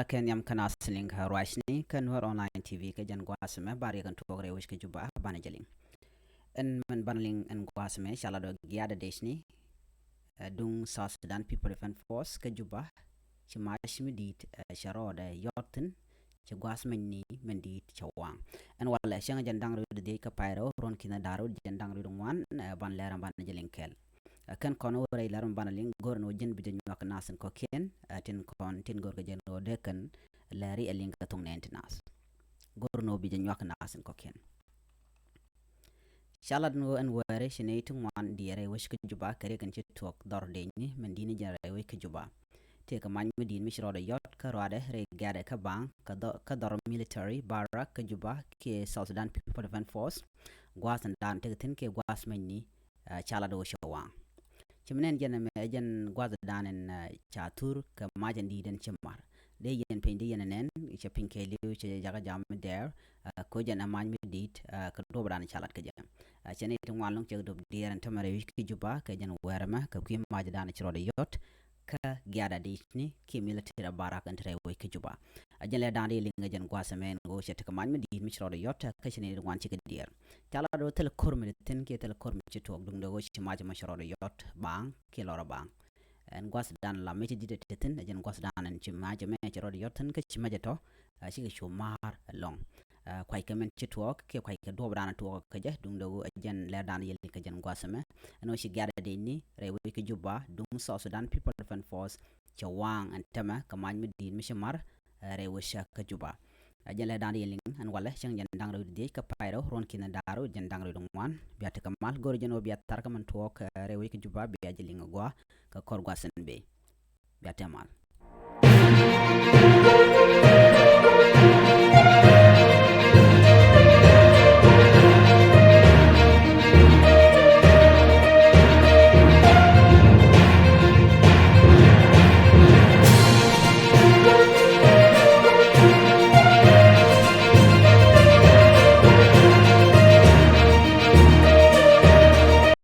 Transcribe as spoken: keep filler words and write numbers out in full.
kɛ nhiam kä Naath liŋ kä ruacni kä Nuer Online T V kä jɛn gua̱a̱th mɛ ba riɛk ɛn tuɔɔk rɛy wec kä Juba banɛ jɛ liŋ. Ɛn mɛn banɛ liŋ ɛn gua̱a̱th mɛ ca lat ɔ giaadɛ dec ni ɛ duŋ South Sudan People Defense Force kä Juba ci mac mi di̱i̱t ɛ cɛ rɔɔdɛ yɔt thi̱n ci gua̱a̱th mɛny ni mɛn di̱i̱t cɛ waŋ. Ɛn walɛ cäŋ jɛn da̱ŋ rɛw di dhiec kä pay rɛw ruɔ̱n ki̱n da̱ŋ rɛw jɛn da̱ŋ rɛw di ŋuan ɛ banɛ lɛr ɛn banɛ jɛ liŋ kɛɛl. Ɛ kɛn kɔn wä rɛy lär mi banɛ liŋ go̱r ni wä ji̱n bi jɛ nyuak nath in kɔ̱kiɛn ɛ tin kɔn tin go̱r kɛ jɛn wä dee kɛn lɛri ɛ liŋ kɛ thoŋ nɛn ti nath. Go̱r ni wä bi jɛ nyuak nath in kɔ̱kiɛn. Ca lat ni wä ɛn wäri ci nɛy ti ŋuan diɛɛrɛ wec kä Juba kɛ riɛk in ci tuɔɔk dhɔr dec ni mɛn di̱t ni jɛn rɛy wec kä Juba. Tëëkɛ mac mi di̱i̱t mi ci rɔɔdɛ yɔt kä ruaadɛ rɛy gɛ̈ɛ̈dɛ kä baaŋ kä dhɔ- kä dhɔr military barrack kä Juba kiɛ South Sudan People Defense Force. Gua̱a̱th in daan tëëkɛ thi̱n kiɛ gua̱a̱th mɛny ni ɛ ca lat wä cɛ waŋ. Ci mi nɛn jɛn ɛmɛ ɛ jɛn gua̱a̱th in daan in ɛ ca thur kɛ mac in di̱i̱t in ci mar. Dee yɛn piny dee yɛn ɛ nɛn cɛ piny kɛɛliw cɛ jakä jam mi dɛɛr ɛ ko jɛn ɛ mac mi di̱i̱t ɛ kɛ duɔp in daan ca lat kɛ jɛ. Ɛ cɛ ni ti ŋuan loŋ cɛ duɔp diɛɛr in tämɛ rɛy wec kä Juba kɛ jɛn wɛɛr ɛmɛ kɛ kui̱ mac in daan ci rɔɔdɛ yɔt kä giaadɛ dec ni kiɛ military barrack in te rɛy wec kä Juba. Ɛ jɛn lɛ da̱a̱n ri liŋ ɛ jɛn gua̱a̱th ɛmɛ ɛn ɣöö cɛ tekɛ mac mi di̱i̱t mi ci rɔɔdɛ yɔt kä ci ni ŋuan ci kɛ diɛɛr. Ca la do̱ thil ko̱r mi ti thi̱n kiɛ thil ko̱r mi ci tuɔɔk duŋdɛ ɣöö ci mac ɛmɛ ci rɔɔdɛ yɔt baaŋ kiɛ lɔrɛ baaŋ. Ɛn gua̱a̱th da̱a̱n la mi ci di̱t ɛ ti thi̱n ɛ jɛn gua̱a̱th da̱a̱n ɛn ci mac ɛmɛ ci rɔɔdɛ yɔt thi̱n kä ci mac ɛ tɔ ɛ cikɛ cu maar ɛlɔ̱ŋ. Ɛ kuackɛ mɛn ci tuɔɔk kiɛ kuackɛ duɔɔp da̱a̱n tuɔɔk kä jɛ duŋdɛ ɣöö ɛ jɛn lɛ da̱a̱n yɛ liŋ ɛ jɛn gua̱a̱th ɛmɛ. Ɛn ɣöö ci giaadɛ dec ni rɛy wec kä Juba duŋ South Sudan People Defense Force cɛ waŋ ɛn tämɛ kɛ mac mi di̱i̱t mi ci mar ɛ rɛy wec kä Juba. Ɛ jɛn lɛ da̱a̱n ri liŋ ɛn walɛ cäŋ jɛn da̱ŋ rɛw di dhiec kä pay rɛw ruɔ̱n ki̱n da̱ŋ rɛw jɛn da̱ŋ rɛw di ŋuan. Bia tekɛ mal go̱r jɛn wä bia thar kä mɛn tuɔɔk ɛ rɛy wec kä Juba bia jɛ liŋ ɛ gua̱a̱ kɛ kɔr gua̱a̱th in bey. Bia tɛ mal.